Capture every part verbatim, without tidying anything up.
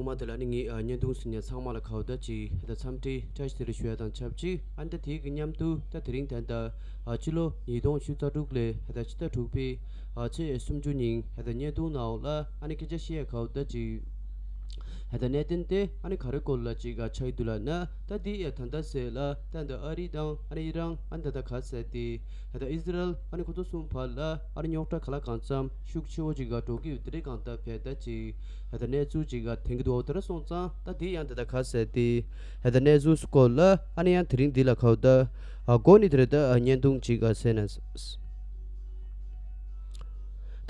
ཐོག་མ་དེ་ལ་ནི་ངས་ཨ་བརྙན་ཐུང་གཟིགས་མཁན་ཚང་མ་ལ་ཁ་བརྡ་ཅིག་ད་འཚམས་འདྲི་བཀྲ་ཤིས་བདེ་ལེགས་ཞུ་ཡ་དང་ཆབས་ཅིག་ཨ་ནི་ད་དེའི་གི་མཉམ་དུ་ད་དེ་རིང་ད་ལྟ་ཨ་ཕྱི་ལོ་ཉིས་སྟོང་བཅུ་རྩ་དྲུག་ལོའི་ད་ཕྱི་ཟླ་དྲུག་པའི་ཨ་ཚེས་སུམ་ཅུ་ཉིན་ད་ལྟ་བརྙན་ཐུང་ནང་ལ་ཨ་ནི་སྐད་ཆ་བཤད་ཡ་ཁ་བརྡ་ཅིག་ད་ལྟ་གནད་དོན་དེ་ཨ་ནི་ག་རེ་སྐོར་ལ་ཅིག་ཨ་ཆགས་ཡོད་འདུག་ལབ་ན། ད་དེ་ཨ་ད་ལྟ་ཟེར་ལ་ད་ལྟ་ཨ་རི་དང་ཨ་ནི་ཨི་རན་ཨ་ནི་ད་ལྟ་ག་ཟེར་དེ། ད་ལྟ་ཨི་ཟི་རལ་ཨ་ནི་ཁོ་ཚོ་གསུམ་བར་ལ་ཨ་ནི་རྙོག་དྲ་ག་ལ་གང་འཚམ་ཤུགས་ཆེ་བོ་ཅིག་ག་འགྲོ་གི་ཡོད་དེ་འདྲའི་གང་ལྟར་བས་ད་ཅིག་ད་ལྟ་གནས་ཚུལ་ཅིག་ག་ཐོན་གི་འདུག་འོ་དེ་འདྲ་སོང་ཙང་ད་དེ་ཡང་ད་ལྟ་ག་ཟེར་དེ་ད་ལྟ་གནས་ཚུལ་སྐོར་ལ་ཨ་ནི་ཡང་དེ་རིང་འདི་ལ་ཁ་བརྡ་ཨ་འགོ་ནས་དེ་རེད། ད་ཨ་བརྙན་ཐུང་ཅིག་ག་ཟེར་ན།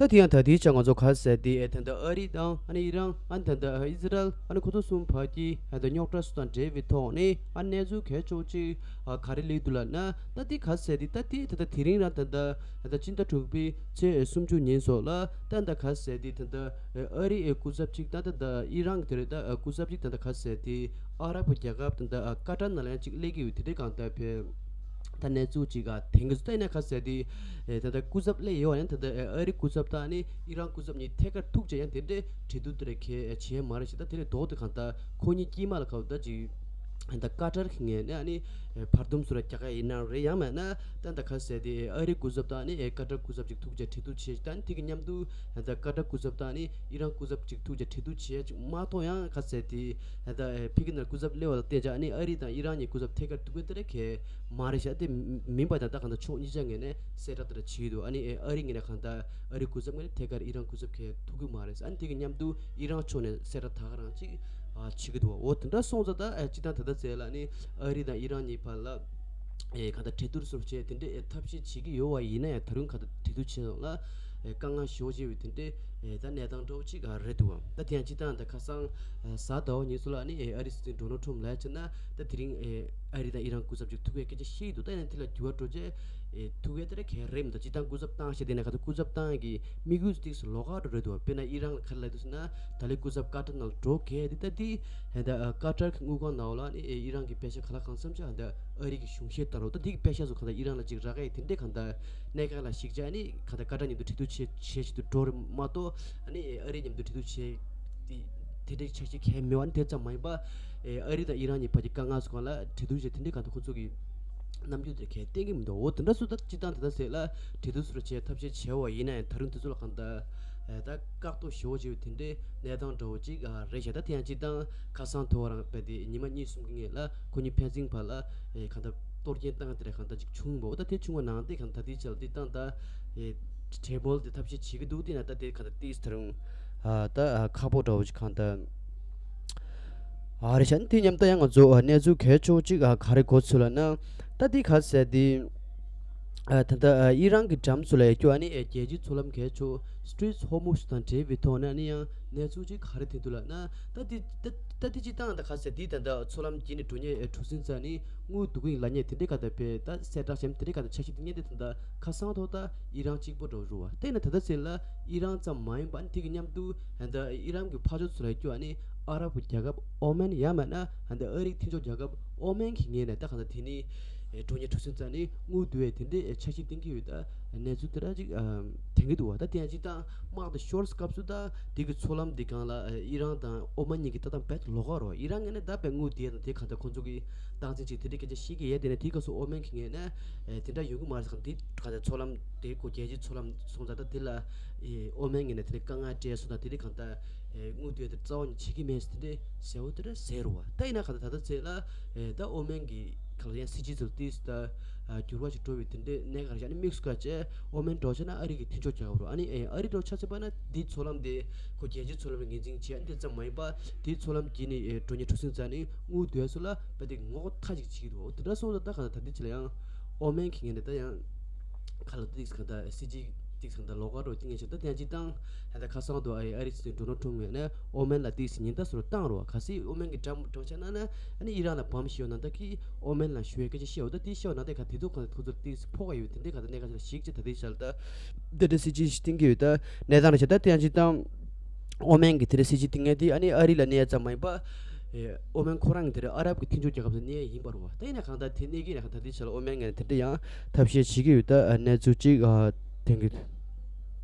ད་དེ་ཡང་ད་ལྟའི་ཆ་ང་ཚོ་ག་ཟེར་དེ་ཨེ་ད་ལྟ་ཨ་རི་དང་ཨ་ནི་ཨི་རན་ཨ་ནི་ད་ལྟ་ཨི་ཟི་རལ་ཨ་ནི་ཁོ་ཚོ་གསུམ་བར་གྱི་ཨ་ད་རྙོག་དྲ་སོགས་དང་འབྲེལ་བའི་ཐོག་ནས་ཨ་གནས་ཚུལ་གལ་ཆེ་བོ་ཅིག་ཨ་ག་རེ་སླེབས་འདུག་ལབ་ན། ད་དེ་ག་ཟེར་དེ་ད་དེ་ད་ལྟ་དེ་རིང་རང་ད་ལྟ་ད་ལྟ་སྤྱི་ཟླ་དྲུག་པའི་ཚེས་སུམ་ཅུ་ཉིན་སོགས་ལ་ད་ད་ག་ཟེར་དེ་ད་ལྟ་ཨ་རི་ཨེ་སྐུ་ཚབ་ཅིག་ད་ད་ལྟ་ཨི་རན་གྱི་དེ་རེད། ད་ཨ་སྐུ་ཚབ་ཅིག་ད་ད་ག་ཟེར་དེ་ཨ་རབ་རྒྱལ་ཁབ་ད་ད་ཨ་ཀ་ཏར་ནང་ལ་ཡང་ཅིག་སླེབས་ཀྱི་ཡོད་དེ་འདྲའི་གང་ལྟར་བས། ད་གནས་ཚུལ་ཅིག་ག་དེང་གི་ད་ཡིན་ན་ག་ཟེར་དེ་ཨེ་ད་ལྟ་སྐུ་ཚབ་སླེབས་ཡོད་ཡང་ད་ལྟ་ཨ་རི་སྐུ་ཚབ་དང་ནི་ཨི་རན་སྐུ་ཚབ་གཉིས་ཐད་ཀར་ཐུག་བྱས་ཡང་དེ་འདྲའི་འབྲེལ་གཏུག་དེ་རེད་གལ་བྱས་མ་རེད་ཞེས། ད་དེ་ལས་ལྡོག་སྟེ་གང་ལྟར་ཁོ་གཉིས་དཀྱིལ་མ་ལ་ག་བ་ད་ཅིག་ད་ཀ་ཏར་གྱི་ངོས་ནས་ཨ་ནི་བར་འདུམ་སུ་ར་རྒྱག་ག་ཡིན་ན་རེད། ཡང་མིན་ན་ད་ད་ག་ཟེར་དེ་ཨ་རི་སྐུ་ཚབ་དང་ནི་ཀ་ཏར་སྐུ་ཚབ་ཅིག་ཐུག་བྱས་འབྲེལ་གཏུག་བྱས། ད་ནི་དེ་གི་མཉམ་དུ་ད་ཀ་ཏར་སྐུ་ཚབ་དང་ནི་ཨི་རན་སྐུ་ཚབ་ཅིག་ཐུག་བྱས་འབྲེལ་གཏུག་བྱས་ཅིག་མ་གཏོགས་ཡང་ག་ཟེར་དེ་ད་ཕ་གི་ནང་སྐུ་ཚབ་སླེབས་པ་ལ་བརྟེན་བྱས་ཨ་ནི་ཨ་རི་དང་ཨི་རན་གཉིས་སྐུ་ཚབ་ཐད་ཀར་ཐུག་གི་དེ་རེད་གལ་མ་རེད་ཤག་དེ་མིན་པ་དང་ད་གང་ལྟར་ཕྱོགས་གཉིས་ཆ་ངོས་ནས་གསལ་བསྒྲགས་དེ་འདྲ་བྱས་འདུག་ཨ་ནི་ཨ་རི་ངོས་ནས་གང་ལྟར་ཨ་རི་སྐུ་ཚབ་ངོས་ནས་ཐད་ཀར་ཨི་རན་སྐུ་ཚབ་གལ་ཐུག་གི་མ་རེད། ཨ་ནི་དེ་གི་མཉམ་དུ་ཨི་རན་ཕྱོགས་ནས་གསལ་བསྒྲགས་ད་ག་རང་ཅིག་ཨ་བྱེད་ཀྱི་འདུག་འོ་དེ་འདྲ་སོང་ཙང་ད་ཨ་སྤྱིར་བཏང་ད་ལྟ་ཚེ་ལ་ནི་ཨ་རི་དང་ཨི་རན་གཉིས་བར་ལ་ཨེ་གང་ལྟར་འབྲེལ་གཏུག་སོགས་བྱས་དེ་འདྲའི་ཨེ་ཐབས་ཤེས་བྱེད་ཀྱི་ཡོད་པ་ཡིན་ན་ཡང་ད་རུང་གང་ལྟར་འབྲེལ་གཏུག་བྱེད་ཡོང་ལ་ཨེ་དཀའ་ངལ་ཞེ་པོ་ཅིག་ཡོད་དེ་འདྲའི་ཨེ་ད་གནས་སྟངས་འདྲ་བོ་ཅིག་ཨ་རེད་འདུག་ད་དེ་ཡང་སྤྱིར་བཏང་ད་ཁ་སང་ཨེ་གཟའ་ཟླ་བ་ཉིན་སོགས་ལ་ནི་ཨེ་ཨ་རི་སྲིད་འཛིན་ཌོ་ནལ་ཊམ་ལ་བྱས་ན་ད་དེ་རིང་ཨེ་ཨ་རི་དང་ཨི་རན་སྐུ་ཚབ་ཅིག་ཐུག་པའི་སྐད་ཆ་བཤད་ཀྱི་འདུག་ད་ཡང་དེ་ལ་འགྱུར་བ་འགྲོ་རྗེས་ཨེ་ཐུག་པའི་དེ་ར་གལ་རེད་མི་འདུག་སྤྱིར་བཏང་སྐུ་ཚབ་བཏང་བྱས་དེ་ནས་ག་ཚོད་སྐུ་ཚབ་བཏང་གི་དམིགས་ཡུལ་ཏིག་ལོགས་ཀ་འགྲོ་རེད་འདུག་དཔེར་ན་ཨི་རན་ལ་ག་རེ་ལབ་འདུག་ཟེར་ན་ད་ལོའི་སྐུ་ཚབ་ཀ་ཏར་ནང་འགྲོ་གལ་དེ་ད་དེ་ད་ཀ་ཏར་གྱི་དངུལ་ཁང་ནང་ལ་ནི་ཨི་རན་གྱི་པེ་ཤ་ག་ལ་གང་འཚམ་ཅིག་ད་ཨ་རི་གི་གཞུང་བཞེས་ལྟར་རོ། ད་དེ་གི་པེ་ཤ་ཚོ་གང་ལྟར་ཨི་རན་ལ་ཅིག་རག་གི་དེ་འདྲའི་གང་ལྟར་གནད་འགག་ལ་གཞིགས་བྱས་ནི་གང་ལྟར་ཀ་ཏར་མཉམ་དུ་འབྲེལ་གཏུག་བྱེད་བྱེད་བཞིན་དུ་འགྲོ་རེད་མ་གཏོགས་ཨ་ནི་ཨ་རི་མཉམ་དུ་འབྲེལ་གཏུག་བྱེད་དེ་དེ་འདྲའི་འཆར་གཞི་གང་ཡང་མེད་པ་ནི་དེ་ཙམ་མ་ཡིན་པ་ཨ་རི་དང་ཨི་རན་གཉིས་བར་གྱི་དཀའ་ངལ་ཚོ་གང་ལ་འབྲེལ་གཏུག་བྱེད་དེ་འདྲའི་གང་ལྟར་ཁོ་ཚོ་གི་རྣམ་འགྱུར་དེ་གས་བསྟན་གྱི་མི་འདུག་འོ་དེ་འདྲ་སུ་ད་སྤྱིར་བཏང་དེ་ལྟར་ཟེར་ལ་འབྲེལ་གཏུག་སོགས་བྱས་ཐབས་ཤེས་བྱས་པ་ཡིན་ན་ཡང་ད་རུང་དེ་ཚོ་ལ་གང་ལྟར་ཨེ་ད་བཀག་སྡོམ་ཞེ་པོ་བྱས་པའི་དེ་འདྲའི་གནས་སྟངས་འདྲ་བོ་ཅིག་ཨ་རེད་ཤག་ད་དེ་ཡང་སྤྱིར་བཏང་ཁ་སང་ཐོ་བ་རང་རྦད་དེ་ཉི་མ་གཉིས་གསུམ་གྱི་སྔོན་ལ་ཁོ་གཉིས་ཕན་ཚུན་བར་ལ་ཨེ་གང་ལྟར་གཏོར་སྐྱོན་བཏང་དེ་འདྲ་གང་ལྟར་ཅིག་བྱུང་བ། འོ་ད་དེ་བྱུང་བ་ནང་དེ་གང་ལྟར་དེའི་ཆ་ལ་དེ་བཏང་ད་ཨེ་གྲོས་མོལ་དེ་ཐབས་ཤེས་བྱེད་ཀྱི་འདུག་དེ་ན་ད་དེ་གང་ལྟར་ཏིས་ད་རུང་ཨ་ད་ཨ་ཁག་པོ་འདྲ་བོ་ཅིག་གང་ལྟར། ཨ་རེད་ཤག་དེ་མཉམ་ད་ཡང་ང་ཚོ་ཨ་གནས་ཚུལ་གལ་ཆེ་བོ་གཅིག་ཨ་ག་རེ་གོ་ཚུལ་ལབ་ན། ད་འདི་ག་ཟེར་དེ་ཨ་ད་ལྟ་ཨ་ཨི་རན་གྱི་འགྲམ་ཚོ་ལ་ཡ་སྐྱོ་ཨ་ནི་ཨ་རྒྱལ་སྤྱིའི་མཚོ་ལམ་གལ་ཆེ་བོ་Straits Hormuz དང་འབྲེལ་བའི་ཐོག་ནས་ཨ་ནི་ཡང་གནས་ཚུལ་གཅིག་ག་རེ་ཐོན་འདུག་ལབ་ན། ད་འདི་ད་ད་འདི་སྤྱིར་བཏང་ད་ག་ཟེར་དེ་ད་ལྟ་མཚོ་ལམ་བརྒྱུད་ནས་འགྲོ་མཁན་ཨ་གྲུ་གཟིངས་ཚོ་ནི་དངུལ་བསྡུ་གི་ཡིན་ལབ་མཁན་དེ་འདྲའི་ག་ད་བས་ད་གསལ་བསྒྲགས་བྱས་དེ་འདྲའི་ག་ད་འཆར་གཞི་དེ་ངས་དེ་ད་ལྟ་ཁ་སང་ཐོག་ད་ཨི་རན་གཅིག་པོ་འདྲ་བོ་རུ་བ། དེ་ན་ད་ལྟ་ཟེར་ལ་ཨི་རན་ཙམ་མ་ཡིན་པ་ཨ་ནི་དེ་གི་མཉམ་དུ་ད་ལྟ་ཨི་རན་གྱི་ཕར་ཕྱོགས་ཚོ་ལ་སྐྱོ་ཨ་ནི་ཨ་རབ་ཀྱི་རྒྱལ་ཁབ་ཨོ་མན་ཡང་མིན་ན་ད་ལྟ་ཨ་རིའི་མཐུན་ཕྱོགས་རྒྱལ་ཁབ་ཨོ་མན་གྱི་ངོས་ནས་ད་གང་ལྟར་དེ་ནི་འགྲོ་མཁན་གྲུ་གཟིངས་ཚོ་ནི་དངུལ་བསྡུ་བའི་དེ་འདྲའི་འཆར་གཞི་བཏིང་གི་ཡོད། ད་གནས་ཚུལ་དེ་འདྲ་ཅིག་ཐོན་གྱི་འདུག་བ། ད་དེ་ཡང་སྤྱིར་བཏང་དམག་དང་ཤོར་སྐབས་སུ་ད་དེ་གི་མཚོ་ལམ་འདི་སྒང་ལ་ཨི་རན་དང་ཨོ་མན་གཉིས་ཀྱི་ལྟ་སྟངས་རྦད་དེ་ལོགས་ཀ་རེད་བ། ཨི་རན་ངོས་ནས་ད་དཔེ་དངུལ་བསྡུ་ཡ་དང་དེ་གང་ལྟར་ཁོང་ཚོ་གི་སྟངས་འཛིན་ཅིག་དེ་འདྲའི་སྐད་ཆ་བཤད་ཀྱི་ཡོད། དེ་ནས་དེའི་སྐབས་སུ་ཨོ་མན་གྱི་ངོས་ནས་ཨེ་དེ་འདྲ་ཡོང་གི་མ་རེད་ཟེར། དེ་ག་ཚོད་མཚོ་ལམ་དེ་ཁོ་རྒྱལ་སྤྱིའི་མཚོ་ལམ་སོང་ཙང་ད་དེ་ལ་ཨེ་ཨོ་མན་ངོས་ནས་དེ་འདྲའི་དཀའ་ངལ་སྤྲད་སོང་ཙང་དེ་འདྲའི་གང་ལྟར་ཨེ་དངུལ་བསྡུ་ཡ་དེ་རྩ་བ་ནས་བྱེད་ཀྱི་མེད་ཟེར་དེ་འདྲའི་ཟེར་བ་དེ་འདྲ་ཟེར་རོ་བ། ད་ཡིན་ན་གང་ལྟར་ད་ལྟ་ཚེ་ལ་ཨེ་ད་ཨོ་མན་གྱི་གང་ལ་ཡང་སྲིད་ཇུས་ཚོ་ཏིས་ད་འགྱུར་བ་ཞིག་འགྲོ་བའི་དེ་འདྲའི་གནད་འགག་རེད་ཤག་ཨ་ནི་དམིགས་སུ་བཀར་བྱས་ཨོ་མན་འགྲོ་བྱས་ན་ཨ་རི་གི་མཐུན་ཕྱོགས་རྒྱལ་ཁབ་རེད། ཨ་ནི་ཨེ་ཨ་རི་འགྲོ་ཆ་ཚད་པ་ན་འདི་མཚོ་ལམ་དེ་ཁོ་རྒྱལ་སྤྱིའི་མཚོ་ལམ་ལ་ངོས་འཛིན་བྱས། ཨ་ནི་དེ་ཙམ་མ་ཡིན་པ་དེའི་མཚོ་ལམ་བརྒྱུད་ནས་ཨེ་འགྲོ་མཁན་གྲུ་གཟིངས་ཚོ་ནི་དངུལ་བསྡུ་ཡ་སོགས་ལ་དཔེ་དེ་ངོ་རྒོལ་མཐའ་གཅིག་བྱེད་ཀྱི་འདུག་འོ་དེ་འདྲ་སོང་ཙང་ད་གང་ལྟར་ད་འདི་ཕྱི་ལ་ཡང་ཨོ་མན་གྱི་ངོས་ནས་ད་ཡང་ག་ལ་ཏིག་གང་ལྟར་སྲིད་ཇུས་ཏིག་གང་ལྟར་ལོགས་ཀ་འགྲོ་ཏིག་ངེས་ཤིག་ད་དེ་ཡང་སྤྱིར་བཏང་ད་ལྟ་ཁ་སང་དུ་ཨ་ཨ་རི་སྲིད་འཛིན་ཌོ་ནལ་ཊམ་ངོས་ནས་ཨོ་མན་ལ་ཏིག་ཉེན་བརྡ་སོགས་བཏང་རོགས། གལ་སྲིད་ཨོ་མན་གྱི་འགྲམ་འགྲམ་ཆ་ན་ན་ཨ་ནི་ཨི་རན་ལ་བམ་ཤི་ཡོད་ན་ད་གི་ཨོ་མན་ལ་ཞུ་བའི་སྐད་ཆ་བཤད་འོ། ད་དེ་བཤད་འོ་ན་དེ་ག་དེ་ཚོ་གང་ལྟར་ཁོ་ཚོར་ཏིག་ཕོག་ག་ཡོད། དེ་འདྲའི་གང་ལྟར་གནད་འགག་ཅིག་ལ་གཞིགས་བྱས་ད་དེ་ཤར་ད་དེ་འདྲའི་སྲིད་ཇུས་ཤིག་བཏིང་གི་ཡོད། ད་གནས་སྟངས་རེ་བྱས་ད་དེ་ཡང་སྤྱིར་བཏང་ཨོ་མན་གྱི་དེ་འདྲའི་སྲིད་ཇུས་བཏིང་ངེས་དེ་ཨ་ནི་ཨ་རི་ལ་གནས་ཙམ་མ་ཡིན་པ། ཨེ་ཨོ་མན་ཁོ་རང་གི་དེ་རེད་ཨ་རབ་ཀྱི་མཐུན་ཕྱོགས་རྒྱལ་ཁབ་ཚོ་གནས་ཡིན་པ་རེད་བ། ད་ཡིན་ན་གང་ལྟར་དེ་གནས་ཀྱི་ཡིན་ན་གང་ལྟར་དེ་ཆ་ལ་ཨོ་མན་ངོས་ནས་དེ་འདྲ་ཡང་ཐབས་ཤེས་བྱེད་ཀྱི་ཡོད། ད་གནས་ཚུལ་གཅིག་ཨ་ཐོན་གྱི་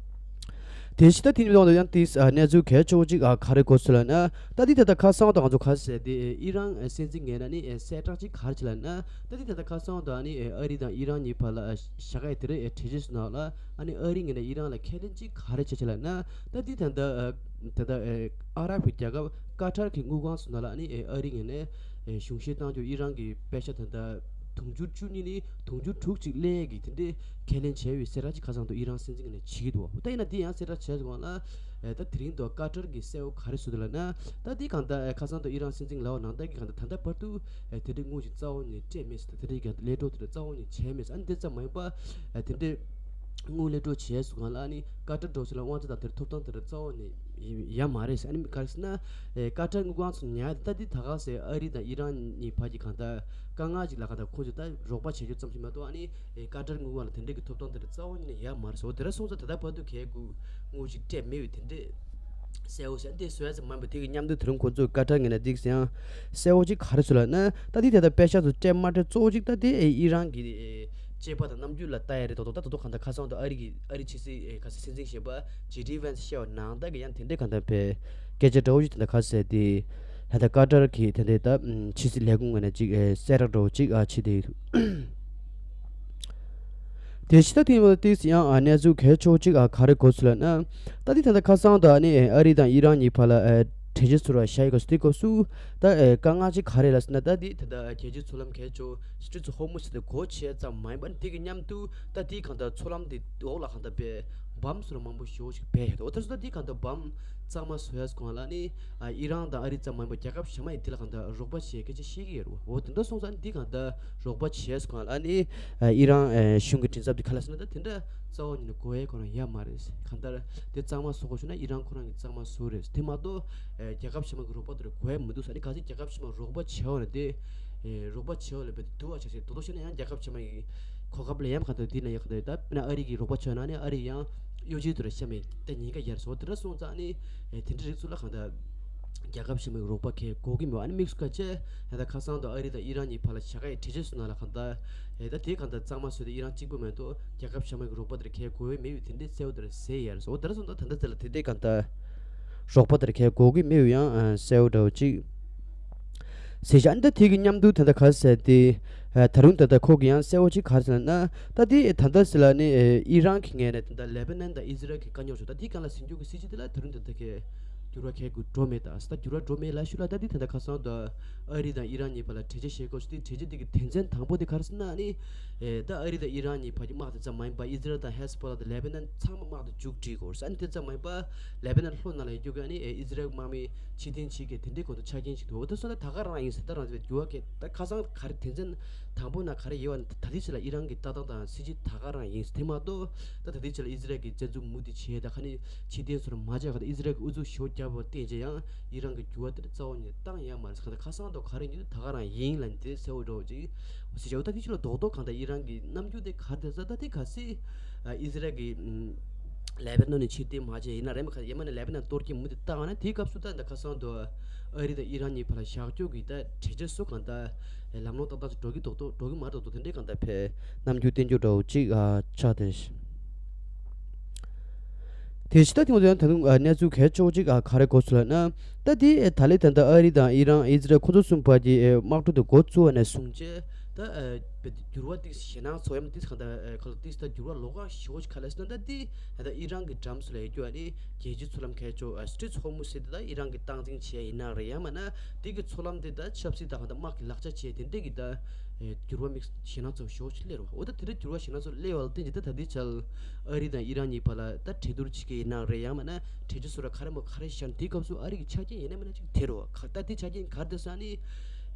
འདུག་དེ་བཞིན་ད་དེ་ནི་ཡང་དེ་ཡང་དེ་གནས་ཚུལ་གལ་ཆེ་བོ་ཅིག་ག་རེ་གོ་སོང་ལབ་ན། ད་དེ་ད་ལྟ་ཁ་སང་དང་ང་ཚོ་ག་རེ་ཟེར་དེ་ཨི་རན་སྲིད་འཛིན་ངོས་ནས་ནི་གསལ་བསྒྲགས་ཅིག་ག་རེ་བྱས་ལབ་ན། ད་དེ་ད་ལྟ་ཁ་སང་དང་ནི་ཨ་རི་དང་ཨི་རན་གཉིས་བར་ལ་བཞག་ཡ་དེ་རེད། གྲོས་ཆོད་ནང་ལ་ཨ་ནི་ཨ་རི་ངོས་ནས་ཨི་རན་ལ་ཁས་ལེན་ཅིག་ག་རེ་བྱས་ལབ་ན། ད་དེ་ད་ལྟ་ད་ལྟ་ཨ་རབ་ཀྱི་རྒྱལ་ཁབ་ཀ་ཏར་གྱི་དངུལ་ཁང་ཚོ་ནང་ལ་ཨ་ནི་ཨ་རི་ངོས་ནས་གཞུང་བཞེས་གཏང་རྒྱུ་ཨི་རན་གྱི་པེ་ཤ་ད་ལྟ་དུང་ཕྱུར་བཅུ་གཉིས་ནས་དུང་ཕྱུར་དྲུག་ཅིག་སླེབས་ཡས་ཀྱི་དེ་འདྲའི་ཁས་ལེན་བྱས་ཡོད་གསལ་བསྒྲགས་ཅིག་ཁ་སང་དུ་ཨི་རན་སྲིད་འཛིན་ངོས་ནས་བྱེད་ཀྱི་འདུག་ད་ཡིན་ན་འདི་ཡང་གསལ་བསྒྲགས་བྱས་སོང་ལ། ད་དེ་རིང་དུ་ཀ་ཏར་གྱི་གསལ་བོ་ག་རེ་བཟོས་འདུག་ལབ་ན། ད་འདི་གང་ལྟར་ཁ་སང་དུ་ཨི་རན་སྲིད་འཛིན་ལའོ་ནང་ལྟར་གྱི་གང་ལྟར་ད་ལྟ་བར་དུ་དེ་འདྲའི་དངུལ་ཞིག་རྩ་བ་ནས་སྤྲད་མེད་ཟེར། དེ་འདྲའི་གང་ལྟར་ལས་གྲོགས་དེ་འདྲ་རྩ་བ་ནས་བྱས་མེད་ཟེར། ཨ་ནི་དེ་ཙམ་མ་ཡིན་པ་དེ་འདྲའི་དངུལ་ལས་གྲོགས་བྱས་སོང་གང་ལ་ཨ་ནི་ཀ་ཏར་འགྲོ་ཚུལ་ལ་དབང་ཆ་དང་དེར་ཐོབ་ཐང་དེ་འདྲ་རྩ་བ་ནས་ཡ་མ་རེད་ཟེར། ཨ་ནི་ག་རེ་ཟེར་ན། ཀ་ཏར་དངུལ་ཁང་ཚོ་ཉར་ཡ་དེ་ད་འདི་ད་ག་ཟེར་ཨ་རི་དང་ཨི་རན་གཉིས་བར་གྱི་གང་ལྟར་དཀའ་ངལ་ཅིག་ལ་གང་ལྟར་ཁོ་ཚོས་ད་རོགས་པ་བྱེད་རྒྱུ་ཙམ་ཞིག་མ་གཏོགས་ཨ་ནི་ཀ་ཏར་དངུལ་ཁང་ལ་དེ་འདྲའི་གི་ཐོབ་ཐང་དེ་འདྲ་རྩ་བ་ཉིད་ནས་ཡ་མ་རེད་ཟེར། འོ་དེ་འདྲ་སོང་ཙང་ད་ལྟ་བར་དུ་གས་དགུ་དངུལ་ཅིག་སྤྲད་མེད་པའི་དེ་འདྲའི་གསལ་བོ་ཟེར་འདི་བཟོས་ཡ་ཙམ་མ་ཡིན་པ་དེ་གི་མཉམ་དུ་དེ་རིང་ཁོ་ཚོས་ཀ་ཏར་ངོས་ནས་འདི་ཟེར་ཡང་གསལ་བོ་ཅིག་ག་རེ་བཟོས་ལབ་ན། ད་འདི་དེ་ལྟར་པེ་ཤ་ཚོ་སྤྲད་མ་སྤྲད་གཙོ་བོ་ཅིག་ད་དེ་ཨི་རན་གྱི་སྐྱེས་པ་དང་རྣམ་འགྱུར་ལ་ལྟ་ཡ་རེད། ད་དོ་ད་ད་དོ་གང་ལྟར་ཁ་སང་དུ་ཨ་རི་གི་ཨ་རི་ཕྱི་སྲིད་ཨེ་ག་ས་སྲིད་འཛིན་གཞོན་པ་ཇེ་ཌི་ཝན་སི་བཤད་པ་ནང་ལྟར་གི་ཡང་དེ་འདྲའི་གང་ལྟར་བས་སྐད་ཆ་འདྲ་བོ་ཞིག་དེ་འདྲ་ག་ཟེར་ཏེ། ད་ལྟ་ཀ་ཏར་གི་དེ་འདྲའི་ད་ཕྱི་སྲིད་ལས་ཁུངས་ངོས་ནས་ཅིག་ཨེ་གསལ་བསྒྲགས་འདྲ་བོ་ཅིག་ཨ་བྱས་ཏེ། དེ་ཕྱི་ད་དེ་ཡང་ཏིས་ཡང་ཨ་གནས་ཚུལ་གལ་ཆེ་བོ་ཅིག་ཨ་ག་རེ་གོ་སོང་ལབ་ན། ད་དེ་ད་ལྟ་ཁ་སང་དུ་ཨ་ནི་ཨ་རི་དང་ཨི་རན་གཉིས་བར་ལ་ཨེ་གྲོས་ཆོད་ཚུར་བཞག་ཡོད་ག་སོ་དེ་སྐབས་སུ་ད་ཨེ་དཀའ་ངལ་ཅིག་ག་རེ་ལབ་ཟེར་ན། ད་དེ་ད་ལྟ་རྒྱལ་སྤྱིའི་མཚོ་ལམ་གལ་ཆེ་བོ་སི་ཊི་རི་ཊི་ཧོར་མུ་ཟེར་དེ་སྒོ་ཕྱེ་ཙམ་མ་ཡིན་པ་ནི་དེ་གི་མཉམ་དུ་ད་དེའི་གང་ལྟར་མཚོ་ལམ་དེ་འོག་ལ་གང་ལྟར་པའི་བམ་ཚུར་མང་པོ་ཞེ་པོ་ཞིག་སྦས་ཡོད། འོ་ད་སོ་ད་དེའི་གང་ལྟར་བམ་གཙང་མ་བཟོ་ཡས་སྒང་ལ་ནི་ཨ་ཨི་རན་དང་ཨ་རི་ཙམ་མ་ཡིན་པ་རྒྱལ་ཁབ་གཞན་མ་ཡིས་དེ་ལ་གང་ལྟར་རོགས་པ་བྱེད་སྐད་ཆ་བཤད་ཀྱི་ཡོད་རེད་བ། འོ་དེ་འདྲ་སོང་ཙང་འདི་གང་ལྟར་རོགས་པ་བྱས་སོང་ལ་ནི་ཨ་ཨི་རན་ཨ་གཞུང་གི་མགྲིན་ཚབ་དེ་ག་ལ་ཟེར་ན་ད་དེ་འདྲ་རྩ་བ་ཉིད་ནས་དགོས་ཡས་ཁོ་རང་ཡོད་མ་རེད། གང་ལྟར་དེ་གཙང་མ་བཟོ་དགོས་བྱུང་ན་ཨི་རན་ཁོ་རང་གིས་གཙང་མ་བཟོ་རེད། དེ་མ་གཏོགས་ཨ་རྒྱལ་ཁབ་གཞན་མ་གི་རོགས་པ་དེ་ལ་དགོས་ཡས་མི་འདུག་ཟེར་ནི། གལ་སྲིད་རྒྱལ་ཁབ་གཞན་མ་རོགས་པ་བྱས་པ་ན་དེ་ཨ་རོགས་པ་བྱས་པ་ལ་རྦད་དེ་སྡུག་པ་ཆགས་ཤིག་དོ་དོ་བྱས་ན་ཡང་རྒྱལ་ཁབ་གཞན་མ་གི་གོ་སྐབས་ལ་ཡང་གང་ལྟར་དེ་ན་ཡག་གི་ད་དཔེར་ན་ཨ་རི་གིས་རོགས་པ་བྱས་ན་ནི་ཨ་རི་ཡང་གཡོ་ཇུས་དེ་ལ་གཤམ་མེད་ད་ཉེན་ཁ་ཡར་སོང་དེ་འདྲ་སོང་ཙང་ནི་ཨ་དེ་འདྲ་རིགས་ཚོ་ལ་གང་ལྟར་རྒྱལ་ཁབ་གཞན་མའི་རོགས་པ་གས་དགོས་ཀྱི་མེད། ཨ་ནི་དམིགས་སུ་བཀར་བྱས་ད་ལྟ་ཁ་སང་དུ་ཨ་རི་དང་ཨི་རན་གཉིས་བར་ལ་བཞག་ཡས་གྲོས་ཆོད་ཚོ་ནང་ལ་གང་ལྟར་ཨེ་ད་དེ་གང་ལྟར་གཙང་མ་བཟོས་ཏེ་ཨི་རན་གཅིག་པུ་མེད་དོ་རྒྱལ་ཁབ་གཞན་མའི་རོགས་པ་དེར་གས་དགོས་ཡས་མེད་པའི་དེ་འདྲའི་གསལ་བོ་དེར་གསལ་ཡས་རེད། འོ་དེ་འདྲ་སོང་ད་ད་ལྟ་དེ་འདྲའི་གང་ལྟར་རོགས་པ་དེར་གས་དགོས་ཀྱི་མེད་པའི་ཡང་ཨ་གསལ་བོ་འདྲ་བོ་ཅིག་ཟེར་བཞག་ཨ་ནི་ད་དེ་གི་མཉམ་དུ་ད་ལྟ་ག་ཟེར་ཏེ་ཨ་ད་རུང་ད་ལྟ་ཁོ་གི་ཡང་གསལ་བོ་ཅིག་ག་རེ་ཟེར་ན། ད་དེ་ད་ལྟ་ཟེར་ལ་ནི་ཨེ་ཨི་རན་གྱི་ངོས་ནས་ད་ལྟ་ལེ་བྷ་ནན་དང་ཨི་ཟི་རལ་གྱི་དཀའ་རྙོག་བྱུང་ད་དེ་གང་ལ་ཟིན་རྒྱུ་གི་སྲིད་ཇུས་དེ་ལ་ད་རུང་ད་ལྟ་གས་འགྱུར་བ་ཁྱད་དགུ་འགྲོ་མེད། ད་ད་འགྱུར་བ་འགྲོ་མེད་ལ་ཞུ་ལ་ད་འདི་ད་ལྟ་ཁ་སང་དུ་ཨ་རི་དང་ཨི་རན་གཉིས་བར་ལ་གྲོས་ཆོད་བཞེས་དགོས་ཞུ་དེ་གྲོས་ཆོད་འདི་གི་དོན་ཚན་དང་པོ་དེ་ག་རེ་ཟེར་ན་ནི། ཨེ་ད་ཨ་རི་དང་ཨི་རན་གཉིས་བར་གྱི་དམག་དེ་ཙམ་མ་ཡིན་པ་ཨི་ཟི་རལ་དང་ཧེ་ཟི་བྷོ་ལ་དང་ལེ་བྷ་ནན་ཚང་མ་དམག་དེ་མཇུག་སྒྲིལ་དགོས་ཟེར་ནི་དེ་ཙམ་མ་ཡིན་པ་ལེ་བྷ་ནན་ལྷོ་ནང་ལ་ཡོད་རྒྱུ་ག་ནི་ཨེ་ཨི་ཟི་རལ་དམག་མི་ཕྱིར་འཐེན་བྱེད་མཁན་དེ་འདྲའི་སྐོར་དུ་ཆ་རྐྱེན་ཞིག་འདུག་འོ་དེ་སོང་ལ་ད་ག་རང་ཡིན་ཟེར་ད་རང་ཚོའི་འགྱུར་བ་གལ་ད་ཁ་སང་ག་རེ་དོན་ཚན་དང་པོ་ན་ག་རེ་ཡོད་བ་ད་དེ་ཕྱི་ལ་ཨི་རན་གྱི་ལྟ་སྟངས་དང་སྲིད་ཇུས་ད་ག་རང་ཡིན་ཟེར་དེ་མ་གཏོགས་ད་ད་དེ་ཕྱི་ལ་ཨི་ཟི་རལ་གྱི་བཙན་འཛུལ་མུ་མཐུད་བྱས་ད་ཁ་ནི་ཕྱིར་འཐེན་སོར་མ་བྱས་ག་ད་ཨི་ཟི་རལ་གྱི་ཨུ་ཚུགས་ཞེ་པོ་བརྒྱབ་པ་བརྟེན་བྱས་ཡང་ཨི་རན་གྱི་འགྱུར་བ་དེ་རྩ་བ་ནས་བཏང་ཡ་མ་རེད་ཟེར། གང་ལྟར་ཁ་སང་དང་ག་རེ་ཡིན་ད་ག་རང་ཡིན་ལབ་ནས་དེ་གསལ་བོ་འགྲོ་ཅིག་ཟེར་བྱས་འོ་ད་དེ་ཕྱི་ལ་རྡོག་རྡོག་གང་ལྟར་ཨི་རན་གྱི་རྣམ་འགྱུར་དེ་ག་རེ་དེ་ཟེར་ད་དེ་གལ་སྲིད་ཨི་ཟི་རལ་གྱི་ལེ་བྷ་ནོན་ནས་ཕྱིར་འཐེན་མ་བྱས་ཡིན་ན་རེད་མ་ཁ་ཡིན་མ་ནས་ལེ་བྷ་ནོན་གཏོར་སྐྱོན་མུ་མཐུད་བཏང་བ་ན་དེའི་སྐབས་སུ་ད་ད་ཁ་སང་དུ་ཨ་རི་དང་ཨི་རན་གཉིས་བར་ལ་བཞག་རྒྱུ་གི་ད་གྲོས་ཆོད་སུ་གང་ལྟར་ལམ་ལྷོང་ཏག་ཏག་ཅིག་འགྲོ་གི་འདུག་འདུག་འགྲོ་གི་མ་རེད་འདུག་འདུག་དེ་འདྲའི་གང་ལྟར་ཕའི་རྣམ་འགྱུར་བསྟན་རྒྱུ་འདྲ་བོ་ཅིག་ཨ་ཆགས་ཏེ། དེ་ཕྱི་ད་ཐེངས་དེ་ད་དུང་ཨ་གནས་ཚུལ་གལ་ཆེ་བོ་ཅིག་ཨ་ག་རེ་གོ་སོང་ལབ་ན། ད་དེ་ད་ལེ་ད་ལྟ་ཨ་རི་དང་ཨི་རན་ཨི་ཟི་རལ་ཁོ་ཚོ་གསུམ་བར་གྱི་ཨེ་དམག་འཁྲུག་དེ་འགོ་བཙུགས་པ་ནས་བཟུང་བྱས་ད་ཨ་བེད་འགྱུར་བ་ཏིག་ཞེད་སྣང་ཚོ་ཡམ་ཏིག་གང་ལྟར་ཨ་ཁ་ལོ་ཏིག་ད་འགྱུར་བ་ལོགས་ཀ་ཞེ་བོ་ཅིག་ག་ལ་ཟེར་ན་ད་དེ་ད་ལྟ་ཨི་རན་གྱི་འགྲམ་སུ་ལ་ཡོད་རྒྱུ་ཨ་ནི་རྒྱལ་སྤྱིའི་མཚོ་ལམ་ཁ་ཆེ་ཨ་སི་ཊི་རི་ཊི་ཧོར་མུ་ཟེར་དེ་ད་ཨི་རན་གྱིས་སྟངས་འཛིན་བྱས་ཡིན་ན་རེད་ཡང་མིན་ན་དེ་གི་མཚོ་ལམ་དེ་ད་ཆབ་སྲིད་དང་གང་ལྟར་དམག་གི་ལག་ཆ་བྱས་དེ་འདྲས་ཀྱི་ད་ཨེ་འགྱུར་བ་དམིགས་ཞེད་སྣང་ཚོ་ཞེ་བོ་ཅིག་སླེབས་རེད་བ། འོ་ད་དེ་འདྲ་འགྱུར་བ་ཞེད་སྣང་ཚོ་སླེབས་པ་ལ་བརྟེན་གྱི་ད་ད་ལྟའི་ཆར་ཨ་རི་དང་ཨི་རན་གཉིས་བར་ལ་ད་གྲོས་བསྡུར་བྱེད་ཀྱི་ཡིན་ན་རེད་ཡང་མིན་ན་གྲོས་ཆོད་སུ་ར་ག་རེ་མོ་ག་རེ་བཞག་ན་དེའི་སྐབས་སུ་ཨ་རི་གི་ཆ་རྐྱེན་ཡིན་ན་མིན་ན་ཅིག་དེ་རེད་བ། ད་དེ་ཆ་རྐྱེན་ག་རེ་དེ་ཟེར་ན་ནི་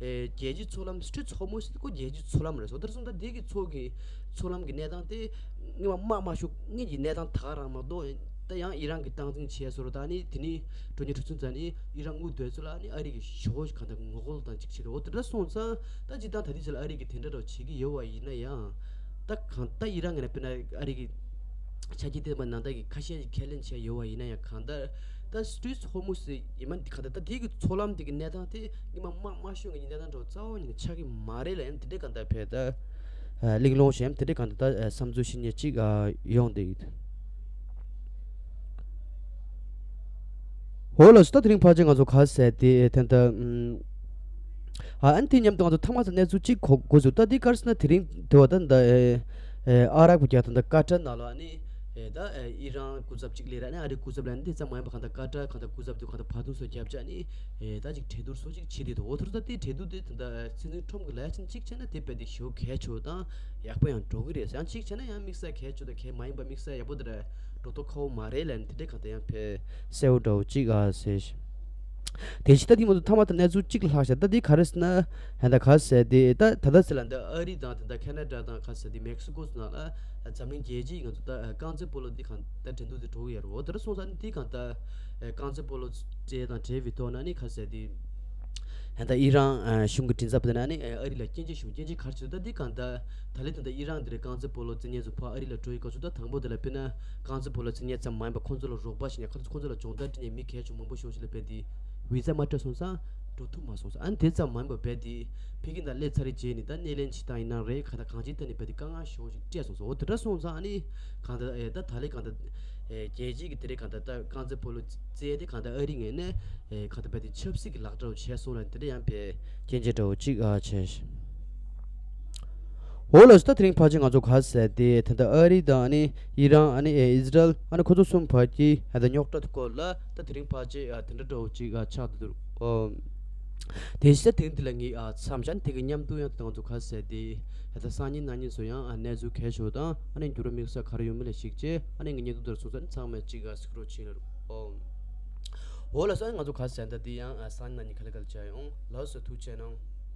ཨེ་རྒྱལ་སྤྱིའི་མཚོ་ལམ་སི་ཊི་རི་ཊི་ཧོར་མུ་ཟེར་དེ་ཁོ་རྒྱལ་སྤྱིའི་མཚོ་ལམ་རེད། སོ་དེར་སོང་ད་དེ་གི་མཚོ་གི་མཚོ་ལམ་གྱི་གནས་སྟངས་དེ་སྔོན་མ་དམག་མ་ཤོར་སྔོན་གྱི་གནས་སྟངས་ད་ག་རང་མ་གཏོགས་ད་ཡང་ཨི་རན་གྱིས་སྟངས་འཛིན་བྱས་སོ་ར། ད་ནི་དེ་ནི་གྲོས་ཉིན་གྲོས་ཚུན་ཚ་ནི་ཨི་རན་དངུལ་བསྡུ་ཚུལ་ལ་ནི་ཨ་རི་གི་ཞོ་གང་ལྟར་ངོ་རྒོལ་དང་ཅིག་བྱེད་རེད། འོ་དེ་འདྲ་སོང་ཙང་ད་ཅི་ད་ད་དེ་ཅི་ལ་ཨ་རི་གི་དེ་འདྲ་རོ་བྱེད་ཀྱི་ཡོད་བ་ཡིན་ན་ཡང་ད་གང་ད་ཨི་རན་ངོས་ནས་དཔེར་ན་ཨ་རི་གི་ཆ་རྐྱེན་དེ་མ་ནང་ད་གི་ཁ་ཤས་ཀྱིས་ཁས་ལེན་བྱས་ཡོད་བ་ཡིན་ན་ཡང་གང་ལྟར་ད་སི་ཊི་རི་ཊི་ཧོར་མུ་ཟེར་ཡིན་མ་འདི་གང་ལྟར་ད་དེ་གི་མཚོ་ལམ་དེ་གི་གནས་སྟངས་དེ་སྔོན་མ་དམག་མ་ཤོར་གི་གནས་སྟངས་འདྲ་བོ་རྩ་བ་ཉིད་ནས་ཆགས་ཀྱི་མ་རེད་ལ་ཡང་དེ་འདྲའི་གང་ལྟར་བས་ད་གླེང་སློང་གཞན་དེ་འདྲའི་གང་ལྟར་ད་བསམ་ཚུལ་བཤད་མཁན་ཅིག་ཡོང་བསྡད་ཡོད། འོ་ལགས་སོ། ད་དེ་རིང་ཕལ་ཆེར་ང་ཚོ་ག་རེ་ཟེར་དེ་ད་ལྟ་ཨམ། ཨ་ཨ་ནི་དེ་མཉམ་དུ་ང་ཚོ་ཐ་མ་ཚོ་གནས་ཚུལ་གཅིག་གོ་དགོས་ཚུལ། ད་འདི་ག་རེ་ཟེར་ན་དེ་རིང་དེ་བ་ད་ད་ཨེ་ཨེ་ཨ་རག་པ་རྒྱག་ད་ད་ཀ་ཏར་ནང་ལ་ཨ་ནི་ཨེ་ད་ཨེ་ཨི་རན་སྐུ་ཚབ་གཅིག་སླེབས་ར་ཨ་ནི་ཨ་རིའི་སྐུ་ཚབ་ལ་ཨ་ནི་དེ་ཙམ་མ་ཡིན་པ་གང་ལྟར་ཀ་ཏར་གང་ལྟར་སྐུ་ཚབ་དེ་གང་ལྟར་བར་འདུམ་སོགས་བརྒྱབ་བྱས་ཨ་ནི་ཨེ་ད་ཅིག་གྲོས་བསྡུར་སོགས་ཅིག་བྱེད་དེ་འདུག་འོ་ཐོར་ད་དེ་གྲོས་བསྡུར་དེ་ད་ད་སྲིད་འཛིན་ཁྲོམ་གྱི་ལས་ཅན་གཅིག་བྱས་ན་དེ་རྦད་དེ་ཞེ་པོ་གལ་ཆེ་བ་དང་ཡག་པོ་ཡང་འགྲོ་གི་རེད། ཡང་གཅིག་བྱས་ན་ཡང་དམིགས་བསལ་གལ་ཆེ་བ་དང་གལ་མ་ཡིན་པ་དམིགས་བསལ་ཡག་པོ་དེ་ར་འགྲོ་ཐུབ་ཁག་པོ་མ་རེད་ལབ་ནས་དེ་འདྲའི་གང་ལྟར་ཡང་ཕལ་གསལ་བོ་འདྲ་བོ་གཅིག་ཨ་ཟེར། དེ་བཞིན་ད་དེ་མ་གཏོགས་ཐ་མ་ད་གནས་ཚུལ་གཅིག་ལྷག་ཤག་ད་འདི་ག་རེ་ཟེར་ན་ཧན་ད་ག་ཟེར་དེ་ད་ད་ལྟ་ཟེར་ལ་འདི་ཨ་རི་དང་དེ་འདྲ་ཁེ་ན་ཌ་དང་ག་ཟེར་དེ་མེག་སི་ཀོ་ཚོ་ནང་ལ་འཛམ་གླིང་རྒྱལ་སྤྱིའི་ང་ཚོ་ད་རྐང་རྩེད་སྤོ་ལོ་འདི་གང་ད་འགྲན་བསྡུར་འདི་འགྲོ་གི་ཡོད་རེད། འོ་དེ་འདྲ་སོང་ཙང་འདི་གང་ད་རྐང་རྩེད་སྤོ་ལོ་རྩེད་དང་འབྲེལ་བའི་ཐོག་ན་ནི་ག་ཟེར་དེ་ཧན་ད་ཨི་རན་གཞུང་གི་མགྲིན་ཚབ་དེ་ན་ནི་ཨ་རི་ལ་སྐྱོན་བརྗོད་ཞུ་སྐྱོན་བརྗོད་ག་རེ་བྱེད་ད་འདི་གང་ད་ད་ལེ་ད་ལྟ་ཨི་རན་འདི་རེད། རྐང་རྩེད་སྤོ་ལོ་རྩེད་མཁན་ཚོ་ཕར་ཨ་རི་ལ་འགྲོ་ཡི་ག་ཚོད་ད་དང་པོ་དེ་ལ་དཔེར་ན་རྐང་རྩེད་སྤོ་ལོ་རྩེད་མཁན་ཙམ་མ་ཡིན་པ་ཁོང་ཚོ་ལ་རོགས་པ་བྱེད་མཁན་ཁོང་ཚོ་ཁོང་ཚོ་ལ་སྦྱོང་བརྡར་སྤྲད་མཁན་མི་གལ་ཆེ་མང་པོ་ཞེ་པོ་ཞིག་ལ་རྦད་དེ་ཝི་ཟ་མ་སྤྲད་སོང་ཙང་འགྲོ་ཐུབ་མ་སོང་ཙང་ཨ་ནི་དེ་ཙམ་མ་ཡིན་པ་རྦད་དེ་ཕ་གི་ནང་སླེབས་ཚར་རེད་རྗེས་ནི་ད་སྣེ་ལེན་བྱེད་སྟངས་ཡིན་ན་རེད་ག་ད་གང་ཅིའི་ཐད་ནས་རྦད་དེ་དཀའ་ངལ་ཞེ་པོ་ཞིག་སྤྲད་སོང་ཙང་འོ་དེ་འདྲ་སོང་ཙང་ཨ་ནི་གང་ད་ཨེ་ད་ད་ལེ་གང་ད་ཨེ་རྒྱལ་སྤྱིའི་གི་དེ་རེད་གང་ད་ད་རྐང་རྩེད་སྤོ་ལོ་རྩེད་དེ་གང་ད་ཨ་རི་ངོས་ནས་ཨེ་གང་ད་རྦད་དེ་ཆབ་སྲིད་ཀྱི་ལག་འདྲ་བོ་བྱས་སོང་ལ་དེ་འདྲ་ཡང་རྦད་སྐྱོན་བརྗོད་འདྲ་བོ་གཅིག་ཨ་བྱས། འོ་ལགས་སོ། ད་དེ་རིང་ཕལ་ཆེར་ང་ཚོ་ག་ཟེར་དེ་ད་ལྟ་ཨ་རི་དང་ཨ་ནི་ཨི་རན་ཨ་ནི་ཨི་ཟི་རལ་ཨ་ནི་ཁོ་ཚོ་གསུམ་བར་གྱི་ད་ལྟ་རྙོག་དྲ་སྐོར་ལ་ད་དེ་རིང་ཕལ་ཆེར་དེ་འདྲ་འདྲ་བོ་ཅིག་ཆགས་འདུག་ཨོ། དེ་བཞིན་ད་དེ་རིང་འདི་ལ་ངས་མཚམས་བཞག་དེ་གི་མཉམ་དུ་ཡང་ད་ལྟ་ང་ཚོ་ག་ཟེར་དེ་ད་ལྟ་སང་ཉིན་གནངས་ཉིན་ཚོ་ཡང་གནས་ཚུལ་གལ་ཆེ་བ་དང་ཨ་ནི་འགྱུར་བ་དམིགས་བསལ་ག་རེ་ཡོད་མེད་ལ་གཞིགས་བྱས་ཨ་ནི་ངས་བརྙན་ཐུང་འདིར་སོང་ཙང་ཚང་མས་ཅིག་གཟིགས་རོགས་བྱེད་ལ་རུ་ཨོ། འོ་ལགས་སོ། ང་ཚོ་ག་ཟེར་ད་དེ་ཡང་སང་ཉིན་གནངས་ཉིན་ག་ལེ་ག་ལེ་བྱ་ཡོང་ལགས་སོ། ཐུགས་རྗེ་གནང་།